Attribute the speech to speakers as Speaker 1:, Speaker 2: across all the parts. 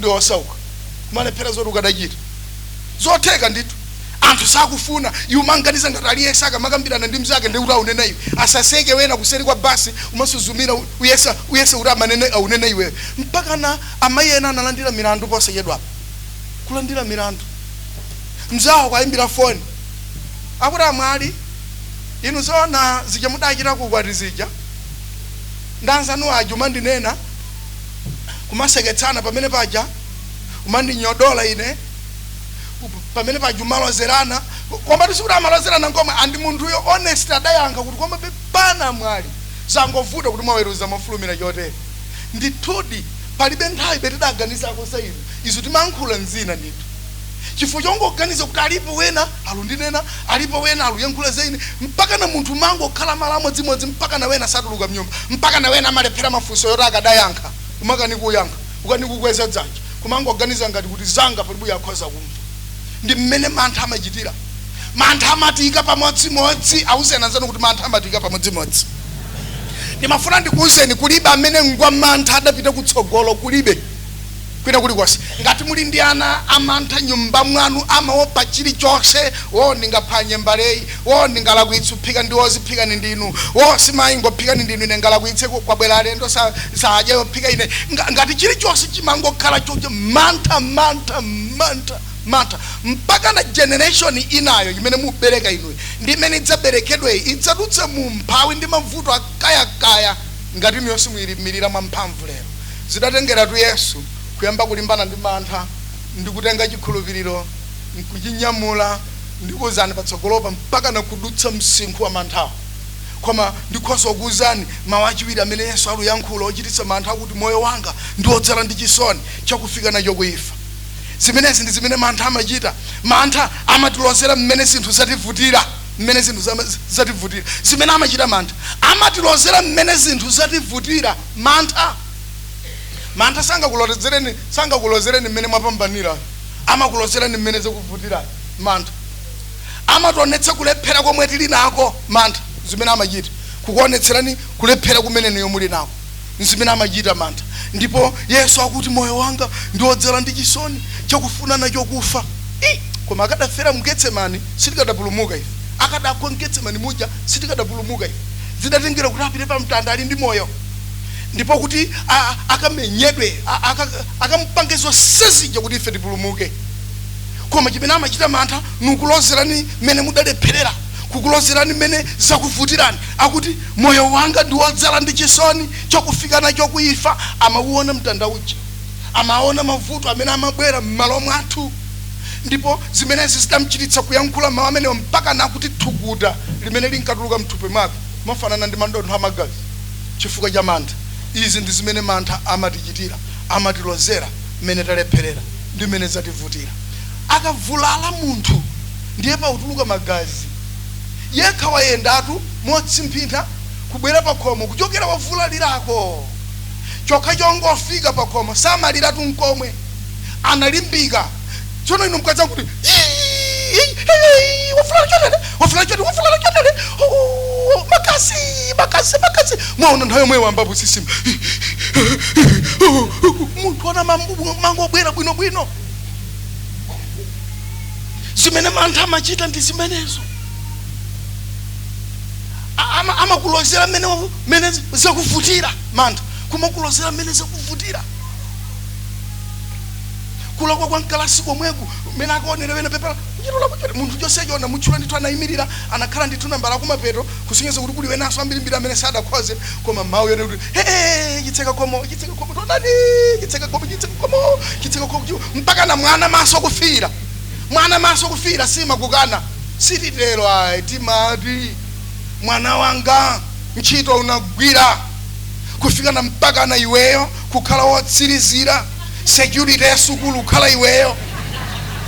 Speaker 1: Ndi osauka, kumalephera zoti ukadachita zotheka ndithu. Anthu sakufuna iwe, umanganiza ngati aliyense akamakambirana ndi mzake ndi kuti aunena iwe, asaseke wena kuseri kwa basi, umasuzumira, uyesa uyese kuti amanene aunene iweyo. Mpaka na amayi ena analandira milandu posachedwapa, kulandira milandu, mzawo kwayimbira foni, akuti, "Amwali, inu zoona zija mudachita kukwati zija ndanzanu aja, umandinena, kumaseketsana pamene paja, umandinyodola ine pamene paja, umalozerana." Koma tisikuti amalozerana ngomwe andi munthuyo honest adayankha kuti, "Koma pepana mwali, zangovuta kuti mwaweruza mofulumira chotere. Ndithudi palibe nthawi betidaganizako za inu, izo timankhula mzina ndithu, chifukwa chongoganiza kuti alipo wena alundinena, alipo wena aluyankhula za ine." Mpaka na munthu mangokhala malo amodzimodzi, mpaka na wena satuluka mnyumba, mpaka na wena amalephera mafunso yoti akadayankha, umakani kuyankha, ukani kukweza dzanja, kumangoganiza ngati kuti zanga palibe yakhoza kumva. Ndi mmene mantha amachitira. Mantha amatika pamodzimodzi. Awuzeni anzanu kuti mantha amatika pamodzimodzi. Ndimafuna ndikuwuzeni, kulibe amene ngwa mantha adapita kutsogolo, kulibe kwina kulikonse. Ngati muli ndi ana amantha nyumba mwanu, amaopa chilichonse, wo ndingaphwanye mbaleyi, wo ndingalakwitse uphika ndi woziphikani ndinu, wo simayi ngophikani ndinu, ine ngalakwitse kwabwera alendo sadya yophika ine. Ngati chilichonse chimangokhala chocha mantha, mantha, mantha, mantha, mpaka na generation inayo imene mubereka inuyi ndi imene idzaberekedweyi idzadutsa mu mphawi ndi mavuto akayakaya ngati inu yonse muyimirira mwamphamvu lero. Zidatengeratu Yesu kuyamba kulimbana ndi mantha ndi kutenga chikhulupiriro nkuchinyamula ndikuwuzani patsogolopa, mpaka nakudutsa msinkhu wa manthawo. Koma ndikhoza kukuwuzani mawu achiwiri amene Yesu aluyankhula ochititsa mantha, akuti, "Moyo wanga ndi wodzala ndi chisoni chakufika nacho kuifa." Zimenezi ndi zimene mantha amachita. Mantha amatilozera mmene zinthu zativutira, mmene zinthu zativutira. Zimene amachita mantha, amatilozera mmene zinthu zativutira. Mantha sangakulozereni mmene mwapambanira, amakulozerani mmene zakuvutira. Mantha amationetsa kulephera komwe tili nako. Mantha zimene amachita, kukuonetserani kulephera kumene niyo muli nako, zimene amachita mantha. Ndipo Yesu akuti, "Moyo wanga ndi wodzala ndi chisoni chakufuna nacho kufa." Ii, koma akadafera mgetsemani sitikadapulumuka ife. Akadagwa mgetsemani muja sitikadapulumuka ife. Zidatengera kuti apite pa mtanda ali ndi moyo, ndipo kuti akamenyedwe, akamupange zonse zija kuti ife tipulumuke. Koma chimene amachita mantha nukulozerani mmene mudalepherera, kukulozerani mmene zakuvutirani. Akuti, "Moyo wanga ndi wodzala ndi chisoni chakufika nacho kuifa." Amauona mtanda uja, amaona mavuto amene amabwera m'malo mwathu, ndipo zimenezi zidamchititsa kuyankhula mawu amenewo, mpaka nakuti thukuta limene linkatuluka mthupi mwake mofanana ndi madontho amagazi chifukwa cha mantha. Izi ndi zimene mantha amatichitira, amatilozera mmene talepherera ndi mmene zativutira. Akavulala munthu ndiye pautuluka magazi, yekha wayendatu motsimphintha kubwera pakhomo kuchokera wavulalirako, chokha chongofika pakhomo samaliratu nkomwe, analimbika. Tsono inu mukadza kuti, "Wavulala chotere, wavulala chotere, wavulala chotere, oh, magazi, magazi, magazi," mwaona nthawi yomwe wambapo sisima munthu ana mangobwera bwinobwino. Zimene mantha amachita ndi zimenezo. Amakulozera mmene zakuvutira. Mantha kumakulozera mmene zakuvutira, kulakwa kwa mkalasi komweku, mmene akaonera wena pepala kuchitola kuchoti munthu chonsecho mutchula ndithu, anayimirira, anakhala ndithu nambala kumapeto, kusonyeza kuti kuli wenanso ambirimbiri amene sadakhoze. Koma mawu yone kuti, "Hey, chitseka khomo, chitseka khomo, tonani, chitseka khomo, chitseka khomo, chitseka khomo," mpaka na mwana maso kufira, mwana maso kufira, simakukana. Sititero ayi, timati, "Mwana wanga, ntchito unagwira kufika na mpaka na iweyo kukhala wotsirizira, security ya sukulu kukhala iweyo,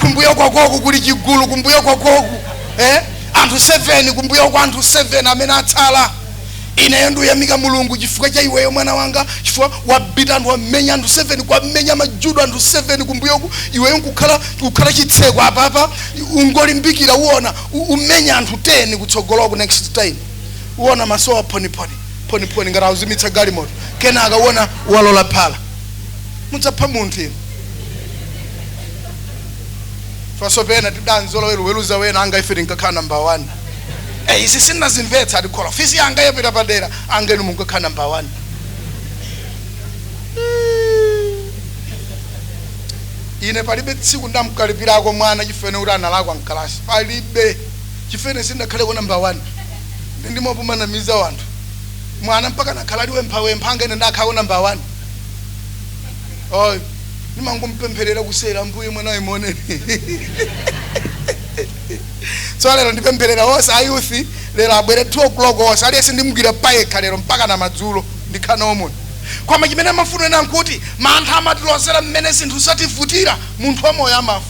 Speaker 1: kumbuyo kwakoku kuli chigulu, kumbuyo kwakoku, eh? Anthu 7 kumbuyo kwa anthu 7 amene atsala. Ineyo ndiyamika Mulungu chifukwa cha iweyo, mwana wanga, chifukwa wabita anthu, wamenya anthu 7, kwamenya majudo anthu 7 kumbuyoku, iweyo nkukhala kukhala chitseko apapa. Ungolimbikira, uona umenya anthu 10 kutsogoloku next time. Uona masowa phoniphoni phoniphoni ngati auzimitsa galimoto, kenaka uona walola phala." Mudzapha munthu inu. Faso pena tidanzolowera weluza wena anga ife tinkakhala number 1. Izi sindinazimvetsa atikhola fisi yanga yapita padera anga inu munkakhala number 1. Ine palibe tsiku ndamkalipirako mwana chifene kuti analakwa mkalasi, palibe chifene sindakhaleko number 1. Ndimopumana wanthu mwana mpaka nakhala ali wemphawempha anga ine ndakhalako number 1. Oy ndimangompempherera kusera mbuye mwana imoneni. So lero ndipempherera onse ayuthi lero abwere 2 o'clock onse aliyense ndimugwira payekha lero mpaka na madzulo ndikhana omwe. Koma chimene amafuna ena nkuti mantha amatilozera mmene zinthu zativutira, munthu wamoyo amafa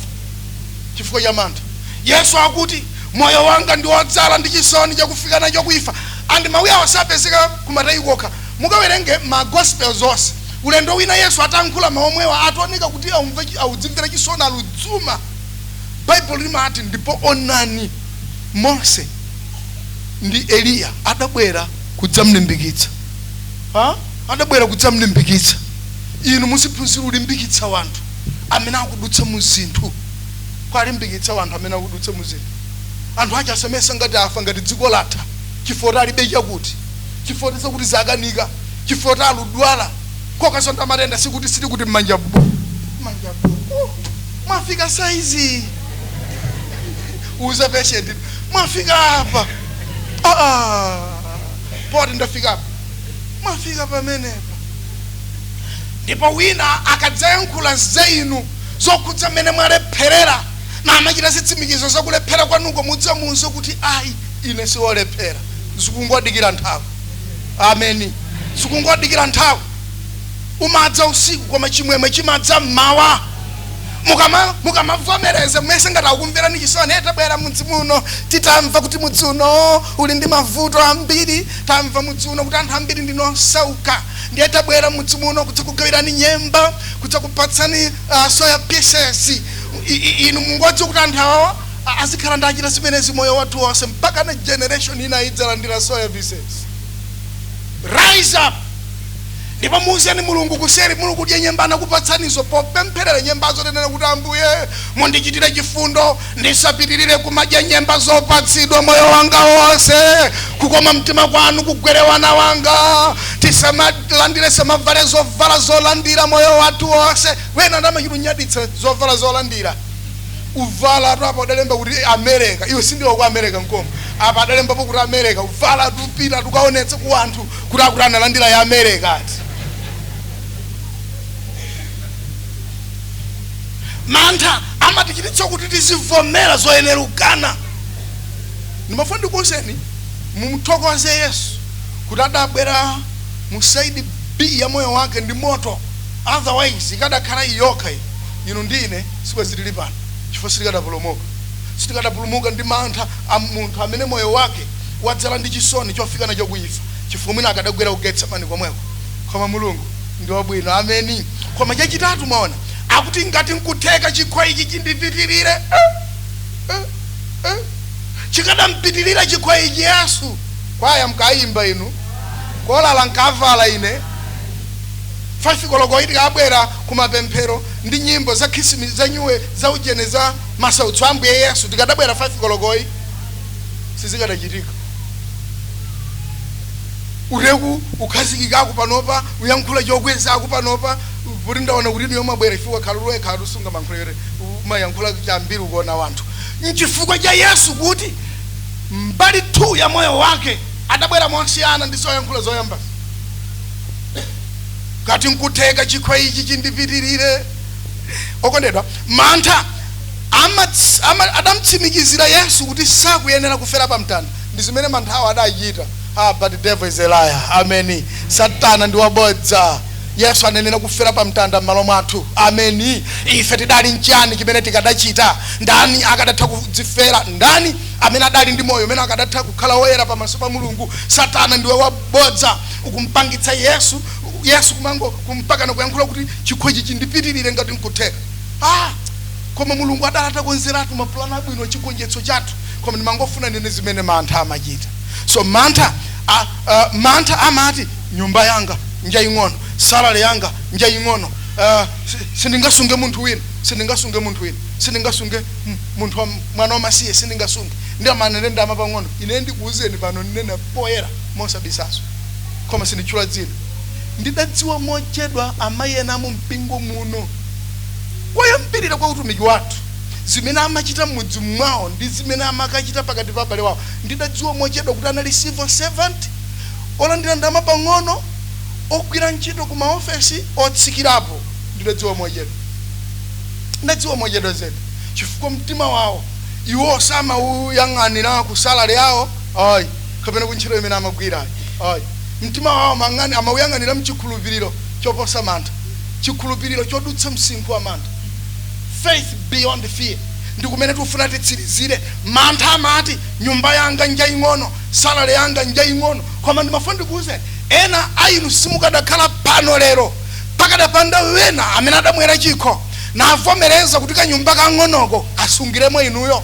Speaker 1: chifukwa cha mantha. Yesu akuti moyo wanga ndi wodzala ndi chisoni chakufika nacho kuifa. Andi mawu awo sapezeka kumatayi kokha, mukawerenge ma gospels onse. Ulendo wina Yesu atankhula maomwewa ataoneka kuti audzimvera chisoni aludzuma, Baibulo limati ndipo onani Mose ndi Eliya adabwera kudzamlimbikitsa. Adabwera kudzamlimbikitsa. Inu muziphunzira kulimbikitsa wanthu amene akudutsa mu zinthu, kwalimbikitsa wanthu amene akudutsa mu zinthu. Anthu aja asamesa ngati afa ngati dziko latha chifukwa alibe chakuti, chifukwa zakuti zakanika, chifukwa aludwala kokasonda matenda, sikuti sili kuti mmanja bu manja bu. Oh, mwafika saizi uza patient mwafika apa, poti ndafika apa, mwafika pamenepa. Ndipo wina akadzayankhula za inu zokhudza mmene mwalepherera na amachita zitsimikizo zakulephera kwanuko, mudzamuwuze kuti ayi ine siwolephera, zikungodikira nthawi. Ameni, zikungodikira nthawi. Umadza usiku koma chimwemwe chimadza mmawa. Mukamavomereza mmese ngati akumverani chisoni, tabwera mudzi muno titamva kuti mudzi uno uli ndi mavuto ambiri, tamva mudzi uno kuti anthu ambiri ndinosauka, ndiye tabwera mudzi muno kudzakugawirani nyemba, kudzakupatsani soya pieces. Inu mungodzi kuti anthu awa azikhala ndachita zimenezi moyo wathu wonse mpaka na generation ina idzalandira soya pieces. Rise up ndipo muuzeni Mulungu kuseri muli kudya nyemba anakupatsanizo, popempherera nyembazo tenena kuti Ambuye mundichitire chifundo ndisapitirire kumadya nyemba zopatsidwa moyo wanga wonse, kukoma mtima kwanu kugwere wana wanga, tisamalandire samavale zovala zolandira moyo wathu wonse. Wena ndamachitunyaditsa zovala zolandira uvala tu apa udalemba kuti America, iwe sindiwa ku America nkomo, apa adalembapo kuti America, uvala tupita tukaonetse ku anthu kuti akuti analandira ya America ati. Mantha amatichititsa kuti tizivomera zoyenerukana. Ndimafuna ndikuwuzeni mumuthokoze Yesu kuti adabwera mu side B ya moyo wake ndi moto, otherwise ikadakhala iyokha iyi inu ndine sibwezi tili pano, chifukwa sitikadapulumuka. Sitikadapulumuka ndi mantha a munthu amene moyo wake wadzala ndi chisoni chofika nacho kuifa, chifukwa mwina akadagwera ku Getsemani komweko. Koma Mulungu ndi wabwino. Ameni. Koma chachitatu mwaona akuti ngati nkutheka chikho ichi chindipitirire, chikadampitirira chikho ichi Yesu. Kwaya mkayimba inu kolala nkavala ine 5 koloko tikabwera kumapemphero ndi nyimbo za Khisimusi za nyuwe za ujene za masautso a Ambuye Yesu, tikadabwera 5 kolokoyi sizikadachitika. Ureku ukhazikikaku panopa uyankhula chokwezaku panopa kuti ndaona kuti niyo mabwera chifukwa khalulwe khalusunga mankhulere umayankhula chambiri ukuona wanthu. Nchifukwa cha Yesu kuti mbali 2 ya moyo wake adabwera mosiyana ndi zoyankhula zoyamba. Ngati nkutheka chikho ichi chindipitirire. Okondedwa, mantha adamtsimikizira Yesu kuti sakuyenera kufera pa mtanda. Ndi zimene manthawo adachita. But the devil is a liar. Ameni. Satana ndi wabodza. Yesu anenera kufera pa mtanda m'malo mwathu. Ameni. Ife tidali nchani chimene tikadachita? Ndani akadatha kudzifera? Ndani amene adali ndi moyo amene akadatha kukhala woyera pamaso pa Mulungu? Satana ndiwe wabodza, ukumpangitsa Yesu, Yesu kumango kumpakana kuyankhula kuti chikho ichi chindipitirire ngati nkutheka. Koma Mulungu adalata konzeratu mapulani abwino chigonjetso chathu. Koma ndimangofuna nene zimene mantha amachita. So mantha mantha amati nyumba yanga njaying'ono, salary yanga njaying'ono, Sindingasunge munthu wina, sindingasunge munthu wina, sindingasunge munthu mwana wamasiye, sindingasunge. Ndi amanene ndama pang'ono. Ine ndikuwuzeni pano, ndinena poyera mosabisaso, koma sinditchula dzina. Ndidadziwa mochedwa amayi ena mu mpingo muno, koyambirira kwa utumiki wathu, zimene amachita m'mudzi mwawo ndi zimene amakachita pakati pa abale wawo. Ndidadziwa mochedwa kuti anali civil servant olandira ndalama pang'ono, ogwira ntchito ku maofesi otsikirapo. Ndidadziwa mochedwa, ndadziwa mochedwa zedi, chifukwa mtima wawo iwo samauyang'anira ku salary yawo ayi, kapena ku ntchito imene amagwira ayi. Mtima wawo amauyang'anira mchikhulupiriro choposa mantha, chikhulupiriro chodutsa msinkhu wa mantha, faith beyond fear. Ndi kumene tikufuna titsirizire. Mantha amati nyumba yanga njaying'ono, salary yanga njaying'ono. Koma ndimafuna ndikuwuzeni, ena ainu simukadakhala pano lero pakadapanda wena amene adamwera chikho navomereza kuti kanyumba kang'onoko asungiremo inuyo,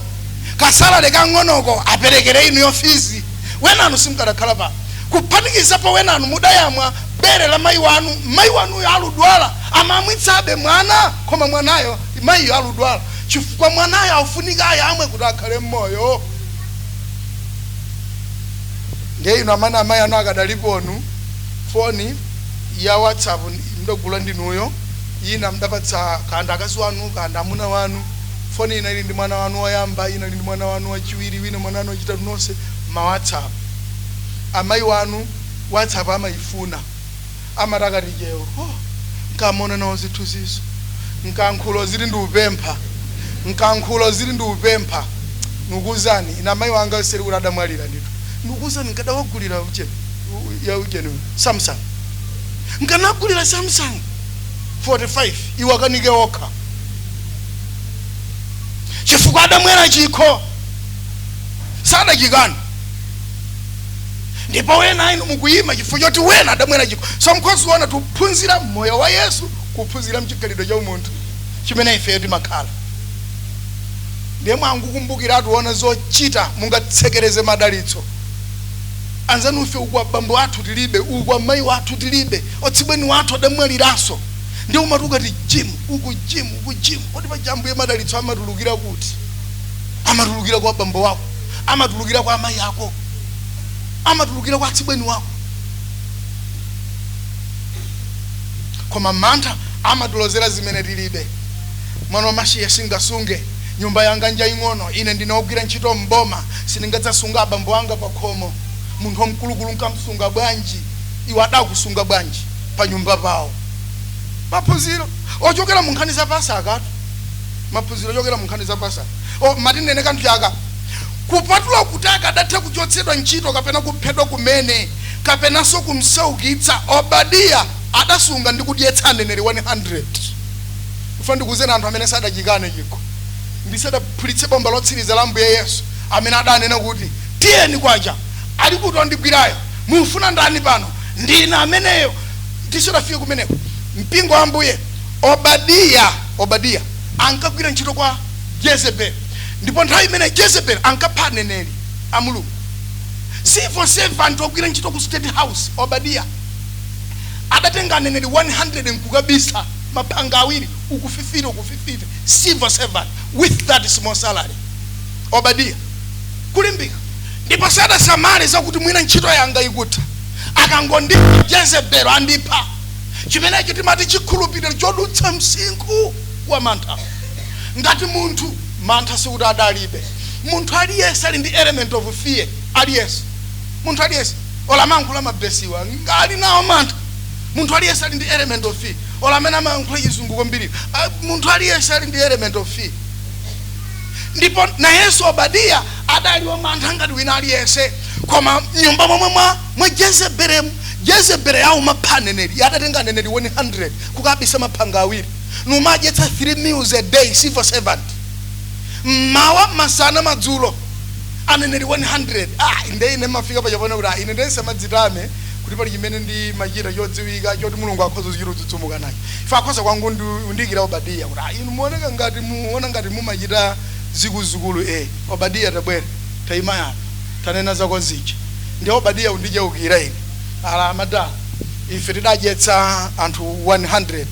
Speaker 1: ka salary kang'onoko aperekere inuyo fees. Wenanu simukadakhala pano. Kuphatikizapo wenanu mudayamwa bere la mayi wanu. Mayi wanuyo aludwala, amamwitsabe mwana, koma mwanayo, mayiyo aludwala, chifukwa mwanayo afunika ayamwe kuti akhale mmoyo. Ndiye inu amene amayi anu akadaliponu, foni ya WhatsApp mdagula ndinuyo, ina mdapatsa kanda akazi wanu, kanda amuna wanu. Foni ina ili ndi mwana wanu woyamba, ina ili ndi mwana wanu wachiwiri, wina mwana wanu wachitatu, nonse ma WhatsApp. Amayi wanu WhatsApp amayifuna, amati akati chewo, "Oh, nkamona nawo zithunzizo, nkankhulo zili ndi upempha, nkankhulo zili ndi upempha." Nukuzani ina, amayi wanga seri kuti adamwalira ndithu, ndikuuzani, nkadawagulira ucheni ya ucheni Samsung, nkanagulira Samsung 45, iwo akanike okha, chifukwa adamwera chikho, sadachikana. Ndipo wena inu mukuyima chifukwa choti wena adamwera chikho. So mkhoziona tuphunzira moyo wa Yesu, kuphunzira mchikhalidwe cha umunthu chimene ifeyo timakhala. Ndiye mwangukumbukira, ationa zochita mungatsekereze madalitso anzanu. Ife uku abambo athu tilibe, uku amayi wathu tilibe, otsibweni wathu adamwaliranso. Ndiye umati ukati jimu uku, jimu uku, jimu kodi pachambuye madalitso amatulukira kuti? Amatulukira kwa abambo wako, amatulukira kwa amayi ako, amatulukira kwa atsibweni wako. Koma mantha amatulozera zimene tilibe. Mwana wamasiye singasunge, nyumba yanga njaying'ono, ine ndine wogwira ntchito mboma, sindingadzasunga abambo anga pa khomo. Munthu wamkulukulu nkamsunga bwanji? Iwe adakusunga bwanji pa nyumba pawo? Maphunziro ochokera mu nkhani za Pasaka tu, maphunziro ochokera mu nkhani za Pasaka. O matinene kanthu chaka kupatula kuti akadatha kuchotsedwa ntchito kapena kuphedwa kumene kapenanso kumsaukitsa, Obadiya adasunga ndi kudyetsa aneneri 100. Kufa ndikuuzeni, anthu amene sadachikane chikho ndisadaphulitse bomba lotsiriza la Mbuye Yesu, amene adanena kuti, "Tiyeni kwacha, ali kuti ondigwirayo? Mufuna ndani pano? Ndine ameneyo." Tisadafike kumeneko, mpingo wa Ambuye, Obadiya, Obadiya ankagwira ntchito kwa Jezebel, ndipo nthawi imene Jezebel ankapha aneneri a Mulungu, civil servant ogwira ntchito ku State House Obadiya adatenga aneneri 100 nkukabisa maphanga awiri, uku 50, uku 50. Civil servant with that small salary, Obadiya kulimbika, ndipo sadasamale zakuti mwina ntchito yanga ikutha, akangondipha Jezebel andipha. Chimenecho timati chikhulupiriro chodutsa msinkhu wa mantha. Ngati munthu mantha sikuti adalibe. Munthu aliyense ali ndi element of fear, aliyense, munthu aliyense olamayankhula mabesiwa ali nawo mantha. Munthu aliyense ali ndi element of fear, ola amene amayankhula Chizungu kwambiri. Munthu aliyense ali ndi element of fear, ndipo nayenso Obadiya adali wamantha ngati wina aliyense. Koma nyumba momwe mwa Jezebelemu, Jezebele yawo mapha aneneri, adatenga aneneri 100 kukabisa maphanga awiri, numadyetsa 3 meals a day. Civil servant, mmawa, masana, madzulo, aneneri 100. Nde ine mafika pachapano kuti ine ndisamadzitame kuti pali chimene ndi machita chodziwika choti Mulungu akhoza kuchita kutsutsumuka nacho. Ife akhoza kwangu ndikira Obadiya kuti, "Inu muoneka ngati muona ngati mumachita zikuluzikulu. Obadiya, tabwera, tayima apa, tanena zako zija." Ndi Obadiya undicheukira ine, ala amadala, ife tidadyetsa anthu 100.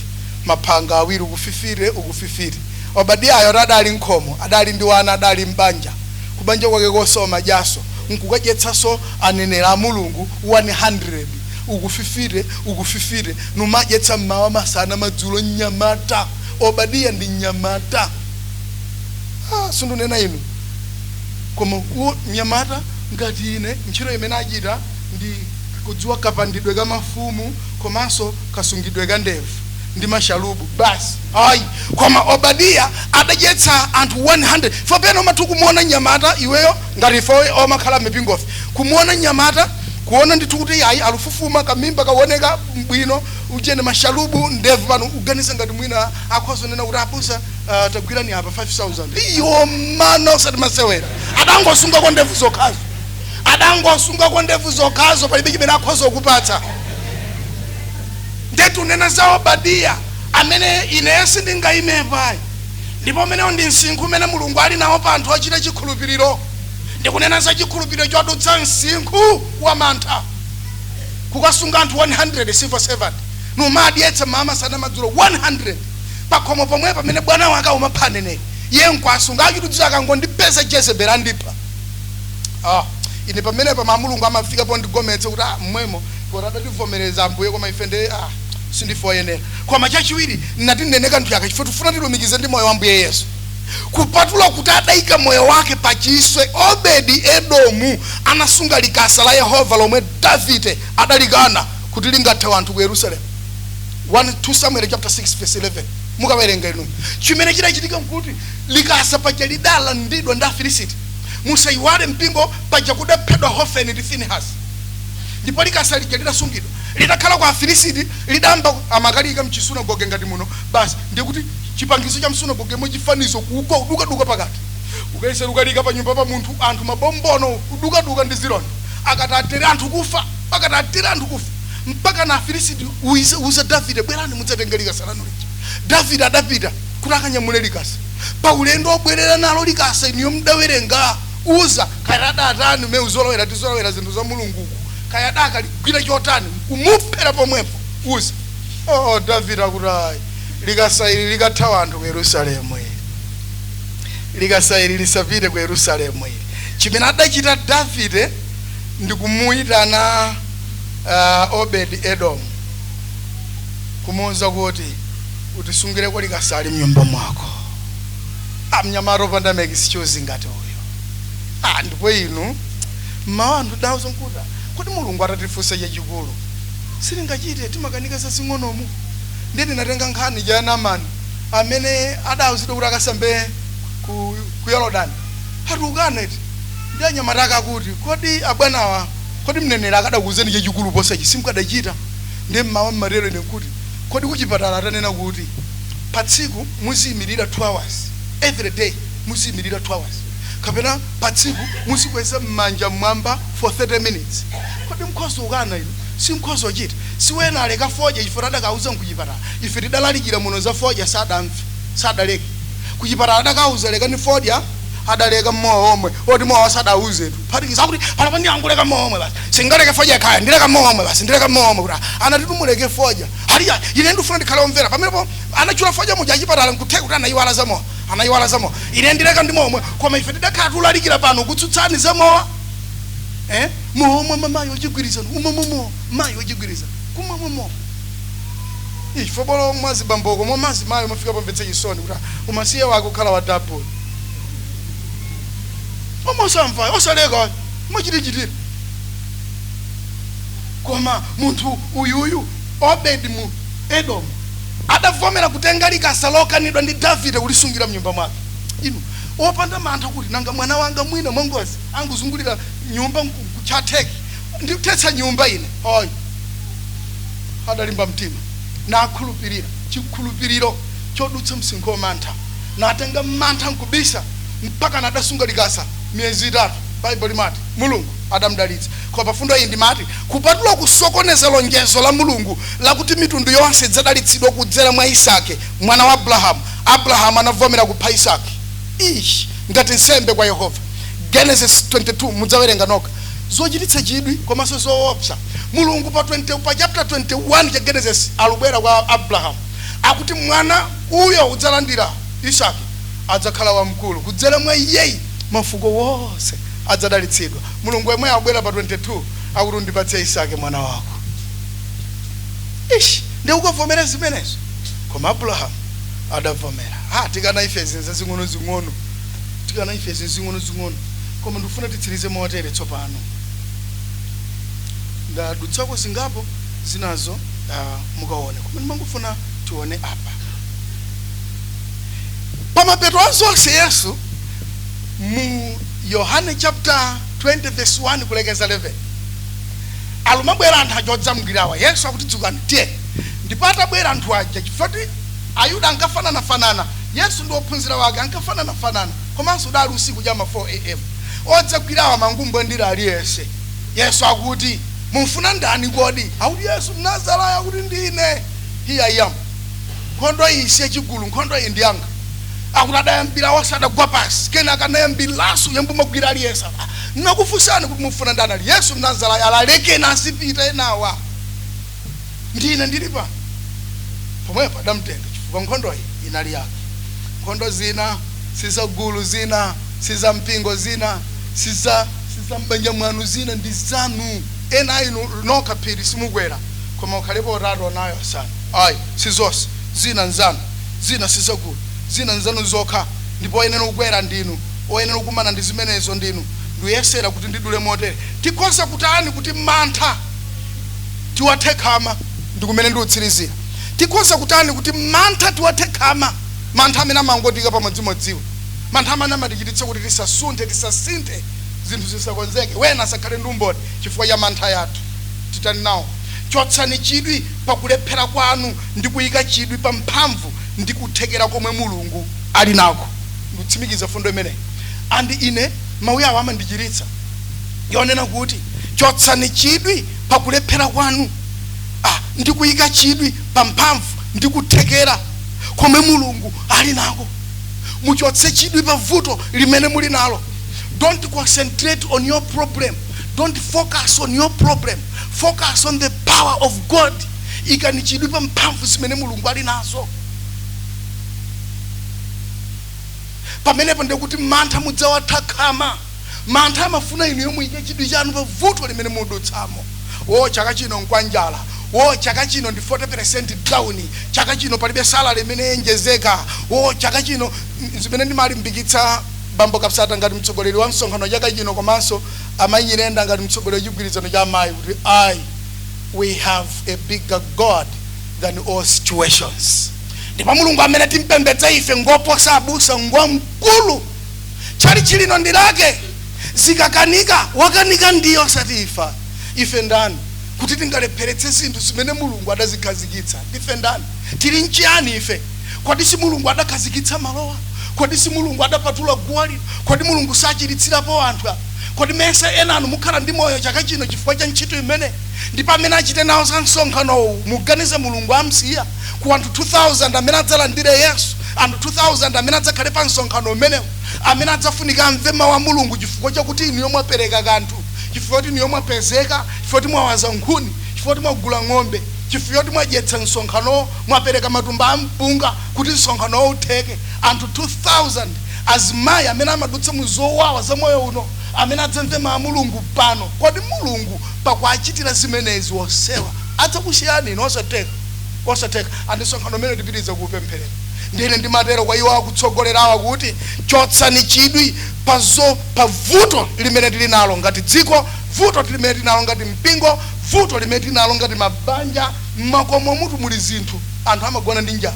Speaker 1: Maphanga awiri, ukufifire ukufifire. Obadiyayo adali nkhomo, adali ndi wana, adali mbanja, kubanja kwake kosoma jaso nkukadyetsaso aneneri a Mulungu 100, ukufifire ukufifire, numadyetsa mmawa, masana, madzulo. Mnyamata Obadiya ndi mnyamata. Ah, sindunena inu, koma mnyamata ngati ine, ntchito imene achita ndi kudziwa kapandidwe ka mafumu komanso kasungidwe ka ndevu ndi mashalubu basi. Ayi, koma Obadiya adadyetsa anthu 100. Fo pena umathu kumuona mnyamata iweyo, ngati ifo omakhala mipingofe, kumuona mnyamata, kuona ndithu kuti ayi, alufufuma, kamimba kaoneka bwino, uchene mashalubu, ndevu pano, uganiza ngati mwina akhozonena kuti, "Abusa, tagwirani apa 5000." Iyo mana osati masewera. Adangosungako ndevu zokhazo, adangosungako ndevu zokhazo, palibe chimene akhoza kukupatsa. Ndetunena za Obadiya amene ineyo sindingayimepo ayi, ndipo umenewo ndi msinkhu umene Mulungu ali nawo pa anthu ochita chikhulupiriro. Ndikunena za chikhulupiriro chodutsa msinkhu wa mantha, kukasunga anthu 100, civil servant, numadyetsa mama sana madzulo 100 pakhomo pomwe pamene bwana wake umapha aneneri, iye nkwasunga achitudziza akangondipeza Jezebel andipha. Ah, ine pamenepa ma Mulungu amafika pondigometse kuti, ah, mmwemo kuti adativomereza Ambuye, koma ife nde, ah, sindife oyenera. Koma chachiwiri nati ndinene kanthu yaka, chifukwa tifuna tilumikize ndi moyo wa Ambuye Yesu. Kupatula kuti adayika moyo wake pachiswe, Obedi Edomu anasunga likasa la Yehova lomwe Davide adalikana kuti lingathe anthu ku Yerusalemu. 1 2 Samuel chapter 6 verse 11, mukawerenga inu. Chimene chidachitika nkuti likasa paja lidalandidwa ndi Afilisiti. Musayiwale mpingo, paja kudaphedwa Hofeni ndi Finehasi, ndipo likasa lija lidasungidwa, litakhala kwa Afilisiti, lidamba amakalika mchisunagoge ngati muno basi, ndikuti chipangizo cha msunagoge chifanizo kuko kudukaduka pakati, ukayesera ukalika pa nyumba pa munthu, anthu mabombono kudukaduka ndi zilonda, akati atere anthu kufa, akati atere anthu kufa, mpaka na Afilisiti uize uza Davide, "Bwerani mudzatenga likasa lanu lija." Davide adapita kuti akanyamule likasa. Pa ulendo obwerera nalo likasa, iniyo mdawerenga, uza kaya adatani me uzolowera tizolowera zinthu za Mulunguku, kaya adakaligwira chotani, kumuphera pomwepo uza. Oh, Davide akuti, "Ayi, likasa ili likathawa anthu ku Yerusalemu ili, likasa ili lisapite ku Yerusalemu ili." Chimene adachita Davide ndi kumuyitana Obedi Edom, kumuwuza kuti, "Utisungireko likasali mnyumba mwako." Ah, mnyamata opanda excuse ngati uyo. Ah, ndipo inu mmawa anthu dawuza nkuti, kodi Mulungu atatifunsa chachikulu silingachite, timakanika zazing'onomu. Ndiye ndinatenga nkhani cha Namani amene adawuzidwa kuti akasambe ku Yorodani, atukana iti ndi anyamata ake akuti, "Kodi abwanawa, kodi mneneri akadakuwuzeni chachikulu posachi simukadachita?" Ndiye mmawa mmatero ine nkuti, kodi kuchipatala atanena kuti pa tsiku muziyimirira 2 hours every day, muziyimirira 2 hours, kapena pa tsiku muzikweza m'manja mmwamba for 30 minutes, kodi mkhozo ukana inu? Simkhozo ochita. Siwena aleka fodya chifukwa adakauza nkuchipatala. Ife tidalalikira muno za fodya, sadamve, sadaleke. Kuchipatala adakauza, "Lekani fodya," adaleka mmowa omwe, oti mowa sadauzetu. Phatikiza kuti pano ndiyanguleka mmowa omwe basi, singaleke fodya khaya, ndileka mmowa omwe basi, ndileka mmowa omwe. Kuti anati tumuleke fodya, haliya ine ndifuna ndikhale omvera. Pamenepo anachula fodya muja achipatala, nkutheka kuti anayiwala za mowa, anayiwala za mowa. Ine ndileka ndi mowa omwe, koma ife tidakhala tulalikira pano kutsutsani za mowa, eh, mowa omwe mayi ochigwirizana umomomo, mayi ochigwirizana kumomomo ifo bolo mwazibamboko momazi mayi umafika pamvetse chisoni kuti umasiye wake kukhala wa double, omosamva osaleka mwachitichitira. Koma munthu uyuyu Obedi mu Edom adavomera kutenga likasa lokanidwa ndi Davide kulisungira mnyumba mwake. Inu opanda mantha kuti nanga mwana wanga mwina mwangozi anguzungulira nyumba kuchatheki, ndikuthetsa nyumba ine oyi. Adalimba mtima nakhulupirira, chikhulupiriro chodutsa msinkhu wa mantha, natenga mantha nkubisa mpaka nadasunga likasa miyezi 3. Baibo limati Mulungu adamdalitsa. Koma pafundo iyi ndimati, kupatula kusokoneza lonjezo la Mulungu lakuti mitundu yonse idzadalitsidwa kudzera mwa Isake mwana wa Abrahamu, Abrahamu anavomera kupha Isake ishi ngati nsembe kwa Yehova. Genesis 22, mudzawerenga nokha. Zochititsa chidwi komanso zoopsa, Mulungu pa 20, pa chapter 21 cha Genesis alubwera kwa Abrahamu. Akuti mwana uyo udzalandira Isaki adzakhala wamkulu, kudzera mwa iyeyi mafuko wonse adzadalitsidwa. Mulungu yemwe abwera pa 22 akuti undipatse Isaki mwana wako. Ishi, ndi ukavomera zimenezo? Koma Abrahamu adavomera. Ah, tikana ife izi zing'ono zing'ono, tikana ife izi zing'ono zing'ono. Koma ndifuna titsirize motere tsopano. Ndadutsako zingapo zinazo, mukaone, koma ndimangofuna tione apa pamapeto a zonse. Yesu mu Yohane chapter 20 verse 1 kulekeza 11, alumabwera anthu aja odzamugwirawa. Yesu akuti, "Dzukani, tiye." Ndipo atabwera anthu aja, chifukwa Ayuda ankafananafanana, Yesu ndi ophunzira wake ankafananafanana, komanso udali usiku chama 4 a.m., odzagwirawa mangumbwandira aliyense. Yesu akuti, "Mumfuna ndani kodi?" Akuti, "Yesu Mnazarayo." Akuti, "Ndine, here I am. Nkhondo iyi si yachigulu, nkhondo iyi ndi yanga." Akuti adayambira onse adagwa pasi. Kenaka anayambiranso yambumagwira aliyense. "Ah, nakufunsani kuti mufuna ndani?" Ali, "Yesu Mnazarayo." "Alalekeni asipita enawa, ndine ndili pano." Pomwepo adamutenga, chifukwa nkhondo iyi inali yake. Nkhondo zina sizagulu, zina siza mpingo, zina siza m'banja mwanu, zina ndi zanu. Ena inu nokha phiri simukwera, koma ukhalepo utatu, anayo, asanu, ayi, sizonse. Zina nzanu, zina sizagulu, zina nzanu zokha, ndipo oyenera kukwera ndinu, oyenera kukumana ndi zimenezo ndinu. Ndiyesera kuti ndidule motere. Tikhoza kutani kuti mantha tiwathe khama? Ndi kumene ndiutsirizira. Tikhoza kutani kuti mantha tiwathe khama? Mantha amene amangotika pamodzimodziwo, mantha amene amatichititsa kuti tisasunthe, tisasinthe, zinthu zisakonzeke, wena asakhale ndi umboni chifukwa cha mantha yathu. Titani nawo? Chotsani chidwi pakulephera kwanu ndi kuyika chidwi pa mphamvu ndi kuthekera komwe Mulungu ali nako. Ndikutsimikiza fundo imeneyi, andi ine mawu awo amandichiritsa, yonena kuti chotsani chidwi pakulephera kwanu ndi kuyika chidwi pa mphamvu ndi kuthekera komwe Mulungu ali nako. Muchotse chidwi pa vuto limene muli nalo. Don't concentrate on your problem. Don't focus on your problem. Focus on the power of God. Ikani chidwi pa mphamvu zimene Mulungu ali nazo. Pamenepo ndikuti mantha mudzawatha khama. Mantha amafuna inu yomwe chidwi chanu pa vuto limene mudutsamo. Wo, chaka chino nkwanjala. Wo, chaka chino ndi 40% down. Chaka chino palibe salary imene yenjezeka. Wo, chaka chino zimene ndimalimbikitsa bambo Kapsata ngati mtsogoleri wa msonkhano chaka chino, komanso amayi Nyirenda ngati mtsogoleri wa chigwirizano cha amayi, kuti I we have a bigger God than all situations. Ndipo Mulungu amene timpembedza ife ngoposa abusa, ngwamkulu. Tchalitchi lino ndi lake. Zikakanika, wakanika ndiye, osati ifa. Ife ndani kuti tingalepheretse zinthu zimene Mulungu adazikhazikitsa? Ndife ndani? Tili nchiyani ife? Kodi si Mulungu adakhazikitsa malowa? Kodi si Mulungu adapatula guwa lino? Kodi Mulungu sachiritsirapo anthu apa? Kodi mese ena anu mukhala ndi moyo chaka chino chifukwa cha ntchito imene? Ndipo amene achite nawo za msonkhanowu, muganize Mulungu amsiya? Ku anthu 2000 amene adzalandire Yesu, anthu 2000 amene adzakhale pa msonkhano umenewu, amene adzafunika amve mawu a Mulungu chifukwa chakuti inuyo mwapereka kanthu, chifukwa kuti inuyo mwapezeka, chifukwa kuti mwawaza nkhuni, chifukwa kuti mwagula ng'ombe, chifukwa kuti mwadyetsa msonkhanowo, mwapereka matumba a mpunga kuti msonkhanowo utheke, anthu 2000, azimayi amene amadutsa mu zowawa za moyo uno, amene adzamve mawu a Mulungu pano, kodi Mulungu pakuachitira zimenezi onsewa adzakusiyani inu? Osatheka, osatheka. Andi msonkhano umene tipitiriza kuupempherera. Ndine ndimatero kwa iwo akutsogolerawa kuti chotsani chidwi pa vuto limene tili nalo ngati dziko, vuto limene tili nalo ngati mpingo, vuto limene tili nalo ngati mabanja. Mmakomo mutu muli zinthu, anthu amagona ndi njala.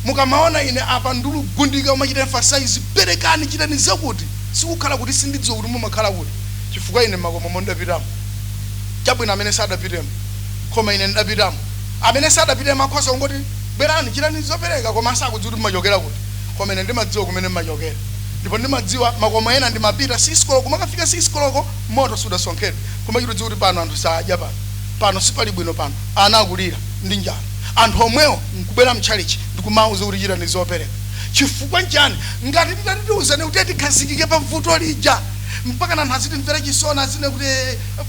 Speaker 1: Mukamaona ine apa ndilugundika umachita emphasize, "Perekani, chitani zakuti," sikukhala kuti sindidziwa kuti mumakhala kuti, chifukwa ine makomo mondapitamo. Chabwino, amene sadapitemo, koma ine ndapitamo. Amene sadapitemo akhoza kungoti, "Bwerani, chitani zopereka," koma asakudziwa kuti mumachokera kuti. Koma ine ndimadziwa kumene mmachokera, ndipo ndimadziwa makomo ena ndimapita 6 koloko, makafika 6 koloko moto sudasonkhedwe, koma chitodziwa kuti pano anthu sadya, pano pano sipali bwino, pano ana akulira ndi njala. Anthu omwewo nkubwera mtchalichi ndikumauza kuti chitani zopereka. Chifukwa nchani? Ngati titati tiuzane kuti tikhazikike pa vuto lija, mpaka anthu azitimvera chisoni, azine kuti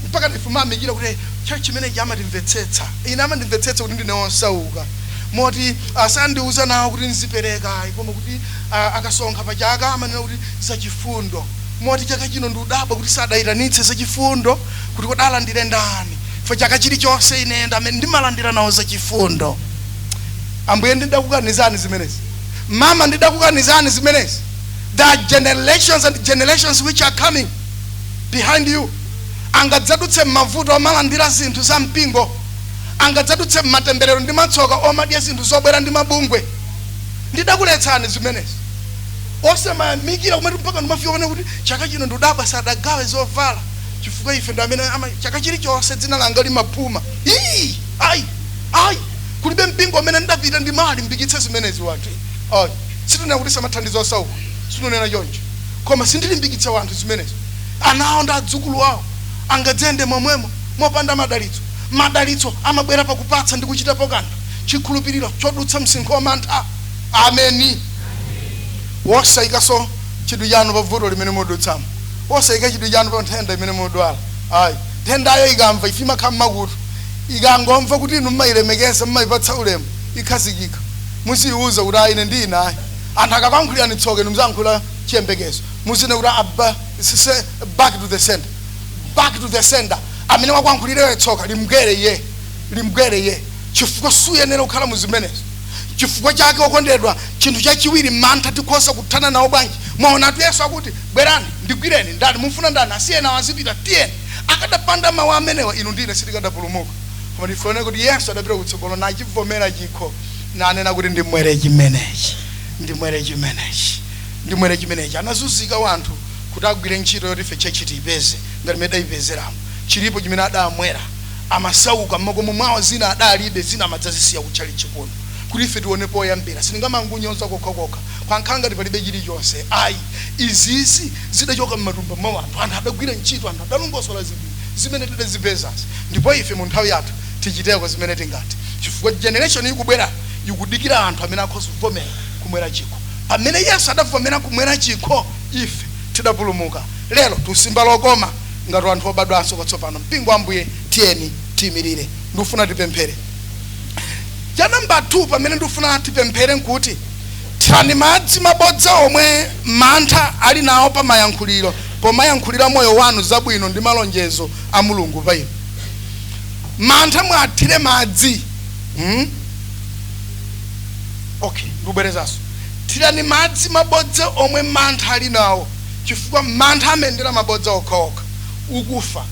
Speaker 1: mpaka ife mamikira kuti church chimenechi amatimvetsetsa. Ine amandimvetsetsa kuti ndine wosauka. Moti asandiuza nawo kuti nzipereka ayi, koma kuti akasonkha pachaka amanena kuti zachifundo. Moti chaka chino ndiudabwa kuti sadayitanitse zachifundo, kuti kodalandire ndani? Fo chaka chilichonse ine ndamene ndimalandira nawo zachifundo. Ambuye, ndidakukanizani zimenezi. Mama, ndidakukanizani zimenezi. There are generations and generations which are coming behind you angadzadutse m'mavuto omalandira zinthu za mpingo, angadzadutse m'matemberero ndi matsoka omadya zinthu zobwera ndi mabungwe. Ndidakuletsani zimenezi. Osamayamikira kumene mpaka ndimafika pane kuti chaka chino ndidabwa sadagawe zovala, chifukwa ife ndi amene chaka chilichonse dzina langa limaphuma. Ii, ayi, ayi, kulibe mpingo amene ndidapita ndimalimbikitse zimenezi wanthu, ayi. Sitinena kuti samathandiza osauka, sitinena choncho, koma sindilimbikitsa wanthu zimenezi. Ana awo ndi adzukulu awo angadzende momwemo mopanda madalitso. Madalitso amabwera pakupatsa ndi kuchitapo kanthu, chikhulupiriro chodutsa msinkhu wa mantha. Ameni. Wosayikaso chidwi chanu pa vuto limene mudutsamo, wosayika chidwi chanu pa nthenda imene mudwala, ayi. Nthendayo ikamva, ife imakhala mmakutu, ikangomva kuti inu mmayilemekeza, mmayipatsa ulemu, ikhazikika. Muziyiwuza kuti ayi, ine ndi ine, ayi. Anthu akakankhulirani tsoka, inu muzayankhula chiyembekezo. Muzine kuti abba back to the sender, back to the sender. Amene wakuyankhulirayo tsoka limgwere iye, limgwere iye, chifukwa suyenera kukhala mu zimenezo. Chifukwa chake, okondedwa, chinthu chachiwiri, mantha tikhoza kuthana nawo bwanji? Mwaonatu Yesu akuti, "Bwerani, ndigwireni. Ndani mufuna? Ndani? Asiyeni awo azipita, tiyeni." Akadapanda mawu amenewa, inu ndine sitikadapulumuka. Koma ndifune kuti Yesu adapita kutsogolo nachivomera chikho, nanena kuti, "Ndimwere chimenechi, ndimwere chimenechi, ndimwere chimenechi." Anazunzika wanthu kuti agwire ntchito yoti ife church tiyipeze ngati imene dayipezeramo. Chilipo chimene adamwera. Amasauka mmakomo mwawo, zina adalibe, zina amadzazisiya kutchalichi kuno kuti ife tione poyambira. Sindingamangunyoza kokhakokha kwankhala ngati palibe chilichonse, ayi. Izizi zidachoka mmatumba mwa anthu. Anthu adagwira ntchito, anthu adalongosola zinthu zimene tidazipezazi, ndipo ife mu nthawi yathu tichiteko zimene tingati, chifukwa generation ikubwera ikudikira anthu amene akhoza kuvomera kumwera chikho. Pamene Yesu adavomera kumwera chikho, ife tidapulumuka. Lero tusimba lokoma ngati anthu obadwanso kwatsopano. Mpingo wa Ambuye, tiyeni tiyimirire, ndikufuna tipemphere. Cha namba 2 pamene ndikufuna tipemphere nkuti thirani madzi mabodza omwe mantha ali nawo pa mayankhuliro, pomayankhulira moyo wanu zabwino ndi malonjezo a Mulungu pa inu. Mantha mwathire madzi. Okay, ndikubwerezanso: thirani madzi mabodza omwe mantha ali nawo, chifukwa mantha amendera mabodza okhaokha. Ukufa,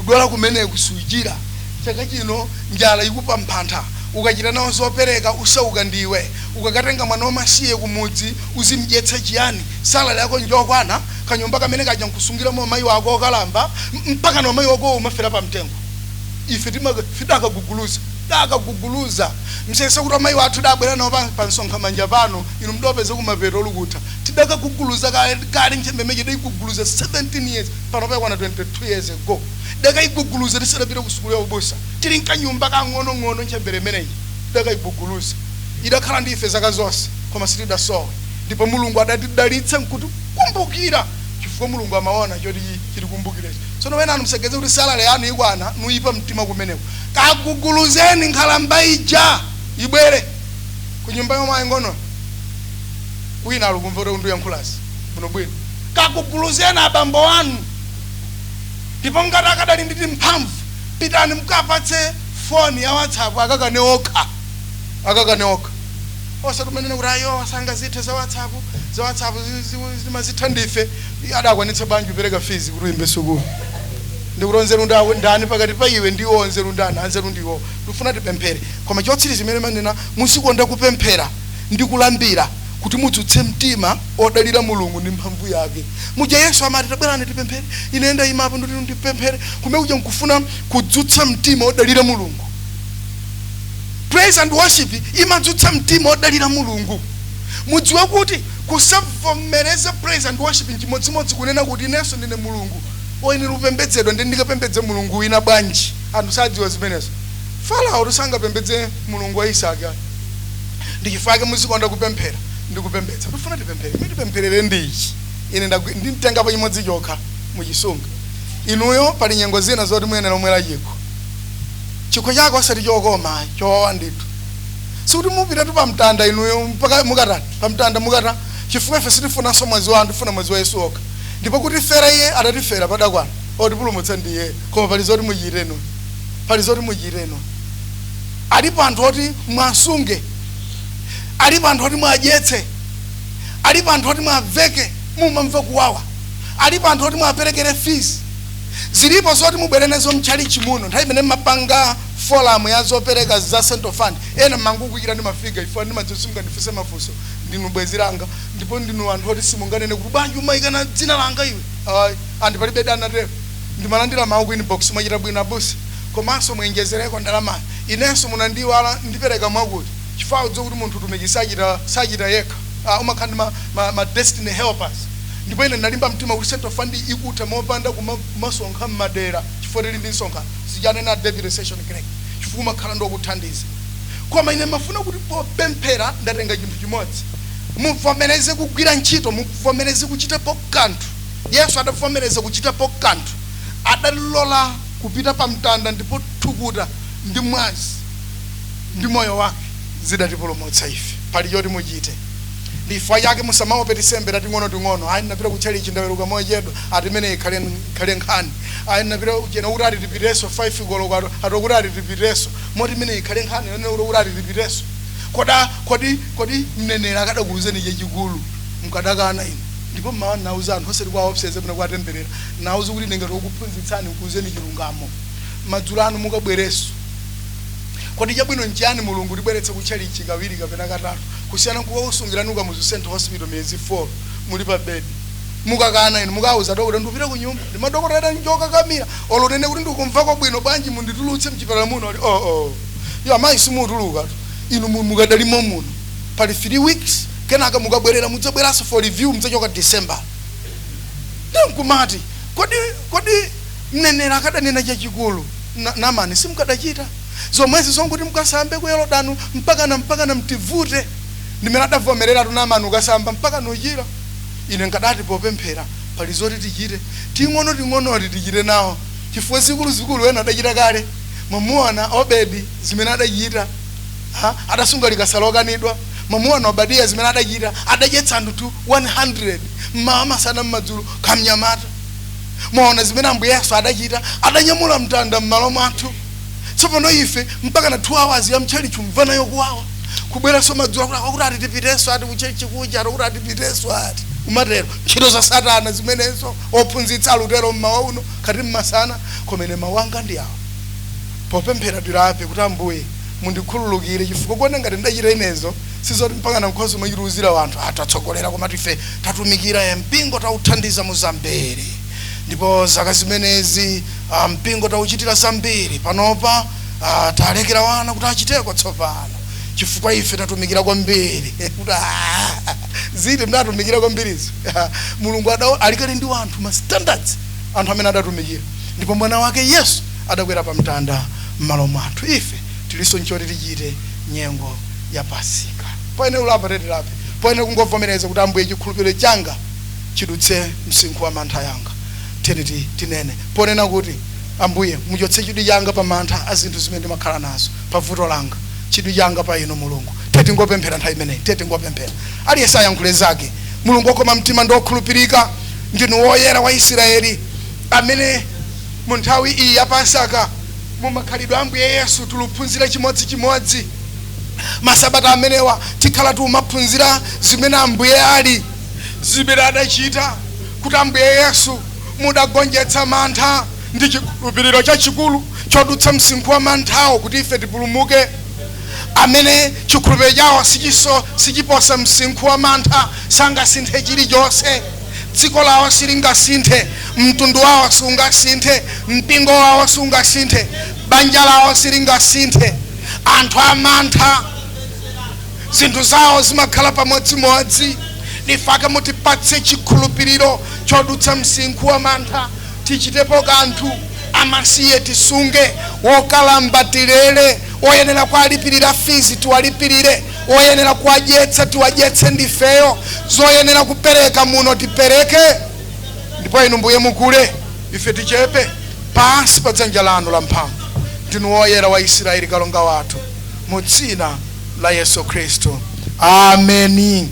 Speaker 1: udwala kumeneku suchira, chaka chino njala ikupa mphantha, ukachita nawo zopereka usauka ndiwe, ukakatenga mwana wamasiye kumudzi uzimdyetsa chiyani, salary yako njokwana, kanyumba kamene kaja nkusungiramo mayi wako okalamba, mpaka na mayi wako umafera pamtengo. Ife tidakaguguluza, dakaguguluza msese kuti amayi wathu dabwera nawo pa msonkhamanja pano. Inu mdopeze kumapeto olukutha. Tidakaguguluza kale kale. Nchembemeche daiguguluza 17 years, pano pakwana 22 years ago dakayiguguluza, tisadapita ku sukulu ya ubusa, tili nkanyumba kang'onong'ono. Nchembere imeneyi dakayiguguluza, idakhala ndi ife zaka zonse, koma sitidasowe. Ndipo Mulungu adatidalitsa nkuti kumbukira, chifukwa Mulungu amaona choti chitikumbukirecho. Tsono wena anu musageze kuti salary yanu ikwana nuyipa mtima kumeneko. Kaguguluzeni nkhalamba ija ibwere ku nyumba yomwe ayingono. Wina alikumva kuti ndiyankhulasi bwinobwino. Kaguguluzeni abambo anu, ndipo ngati akadali nditi mphamvu, pitani mukapatse foni ya WhatsApp, akakane okha, akakane okha. Osati umenene kuti ayo asangazithe za WhatsApp, za WhatsApp zimazitha ndife. Adakwanitsa bwanji kupereka fees kuti uyimbe sukulu? Ndikuti onzeru ndani pakati pa iwe ndiwo? Onzeru ndani? Anzeru ndiwo. Ndikufuna tipemphere, koma chotsiriza chimene manena, muzikonda kupemphera ndi kulambira kuti mudzutse mtima odalira Mulungu ndi mphamvu yake. Muja Yesu amati, "Tabwerani tipemphere," ine ndayimapo ndikuti ndipemphere kumene kuja nkufuna kudzutsa mtima odalira Mulungu. Praise and worship imadzutsa mtima odalira Mulungu. Mudziwe kuti kusavomereza praise and worship nchimodzimodzi kunena kuti inenso ndine Mulungu oyenera kupembedzedwa, ndi ndikapembedze Mulungu wina bwanji? Anthu sadziwa zimenezo. Farao tisangapembedze Mulungu wa Isake. Ndi chifukwa chake muzikonda kupemphera ndi kupembedza. Tifuna tipemphere. Imene tipempherere ndi ichi: ine nditengapo chimodzi chokha muchisunga inuyo. Pali nyengo zina zoti muyenera kumwera chikho, chikho chako osati chokoma, chowawa ndithu. Sikuti mupitatu pamtanda inuyo mpaka mukatani pamtanda mukata, chifukwa ife sitifunanso mwazi wa anthu, tifuna mwazi wa Yesu okha. Ndipo kuti fera iye atatifera padakwana otipulumutsa ndi iye. Koma pali zoti muchite inu, pali zoti muchite inu. Alipo anthu oti mwasunge, alipo anthu oti mwadyetse, alipo anthu oti mwaveke, mumamva kuwawa, alipo anthu oti mwaperekere fees. Zilipo zoti mubwere nazo mtchalichi muno. Nthawi imene mapanga forum ya zopereka za Central Fund, ena mmangokuikira ndi mafiga ifo ndimadzosunga ndifuse mafunso. Ndinu bwenzi langa ndipo ndinu anthu oti simunganene kuti bwanji umayikana dzina langa iwe. Ayi, anthu palibe danatero. Ndimalandira mawu ku inbox: "Mwachita bwino abusa, komanso muyenjezereko ndalama. Inenso munandiwala, ndipereka mwakuti." Chifukwa udziwe kuti munthu utumiki sachita yekha. Umakhala ndi ma destiny helpers. Ndipo ine ndalimba mtima kuti Central Fund ikutha mopanda kumasonkha mmadera, chifukwa tili ndi msonkhano sichanena deputy session clerk, chifukwa umakhala ndokuthandiza. Koma ine mafuna kuti popemphera ndatenga chinthu chimodzi: muvomereze kugwira ntchito, muvomereze kuchitapo kanthu. Yesu adavomereza kuchitapo kanthu, adalola kupita pa mtanda, ndipo thukuta ndi mwazi ndi moyo wake zidatipulumutsa ife. Pali choti muchite. Ndifukwa chake musamaope tisembe tating'ono-ting'ono. "Ayi, ndinapita kutchalichi, ndaweruka mochedwa." Ati imene ikhale nkhani? "Ayi, ndinapita chena kuti ati tipiteso 5 koloko." Ati kuti ati tipiteso moti imene ikhale nkhani yonena kuti ati tipiteso? Koda kodi mneneri akadakuwuzeni chachikulu, mukadakana inu? Ndipo mmawa nauza anthu, osati kwaopseza pena kwatemberera, nauza kuti ndingati okuphunzitsani, kuwuzeni chilungamo. Madzulo anu mukabwereso. Kodi chabwino nchiyani? Mulungu tibweretse kutchalichi kawiri kapena katatu, kusiyana nkukakusungirani Kamuzu Central Hospital miyezi 4 muli pa bedi. Mukakana inu, mukauza dokota, "Ndikupita ku nyumba." Ndi madokota njoka kamira. Olo unene kuti, "Ndikumvako bwino, bwanji munditulutse mchipatala muno?" Ali, Oh, yo amayi, simutuluka inu, mukadalimo muno." Pali 3 weeks, kenaka mukabwerera, mudzabweranso for review, mudzachoka December. Nkumati kodi mneneri akadanena chachikulu, Namani simukadachita zomwezi zonguti mukasambe ku Yorodano mpakana mtivute? Ndimene adavomereratu Namani ukasamba mpaka nuchira. Ine nkadati popemphera pali zoti tichite, ting'ono ting'onoti tichite nawo, chifukwa zikuluzikulu ena adachita kale. Mwamuona Obedi zimene adachita, ha? Adasunga likasa lokanidwa. Mwamuona Obadiya zimene adachita, adadyetsa anthu 100 mmawa, masana, mmadzulo, kamnyamata. Mwaona zimene Ambuye Yesu adachita, adanyamula mtanda m'malo mwathu. Tsopano ife mpaka na 2 hours ya mtchalichi umva nayo kuwawa, kubweranso madzulo kuti ati tipitenso, ati kuchechi kuja, ati kuti atipitenso, ati umatero. Ntchito za Satana zimenezo. Ophunzitsa alutero mmawa uno khati mmasana. Komene mawu anga ndi awa: popemphera tilape kuti, "Ambuye, mundikhululukire," chifukwa kuona ngati ndachita inezo sizoti mpaka na nkhosi umachiruuzira wanthu atatsogolera. Koma tife tatumikira ya mpingo, tauthandiza mu zambiri, ndipo zaka zimenezi mpingo tauchitira zambiri. Panopa talekera wana kuti achiteko tsopano, chifukwa ife tatumikira kwambiri. Kuti ziti mnatumikira kwambirizo? Mulungu alikali ndi wanthu ma standards, anthu amene adatumikira, ndipo mwana wake Yesu adakwera pa mtanda m'malo mwathu. Ife tilinso nchoti tichite nyengo ya Pasika. Poyene ulapa tetilape, poyene kungovomereza kuti, "Ambuye, chikhulupiriro changa chidutse msinkhu wa mantha yanga." Tiyeni tinene ponena kuti, "Ambuye, muchotse chidwi changa pa mantha a zinthu zimene ndimakhala nazo, pa vuto langa, chidwi changa pa inu Mulungu." Tiye tingopemphera nthawi imeneyi, tiye tingopemphera, aliyense ayankhule zake. Mulungu okoma mtima ndi okhulupirika, ndinu Woyera wa Israeli, amene mu nthawi iyi ya Pasaka, mu makhalidwe a Ambuye Yesu tikuphunzira chimodzimodzi. Masabata amenewa tikhala timaphunzira zimene Ambuye ali, zimene adachita, kuti Ambuye Yesu mudagonjetsa mantha ndi chikhulupiriro chachikulu chodutsa msinkhu wa manthawo kuti ife tipulumuke. Amene chikhulupiriro chawo sichiposa msinkhu wa mantha sangasinthe chilichonse. Dziko lawo silingasinthe, mtundu wawo sungasinthe, mpingo wawo sungasinthe, banja lawo silingasinthe. Anthu amantha zinthu zawo zimakhala pamodzimodzi. Nifake mutipatse chikhulupiriro chodutsa msinkhu wa mantha, tichitepo kanthu. Amasiye tisunge, wokalamba tilere, oyenera kuwalipirira fees tiwalipirire, oyenera kuwadyetsa tiwadyetse ndifeyo, zoyenera kupereka muno tipereke, ndipo inu Mbuye mukule, ife tichepe pansi pa dzanja lanu la mphamvu. Ndinu Woyera wa Israeli, Kalonga wathu, mu dzina La Yesu Khristu, ameni.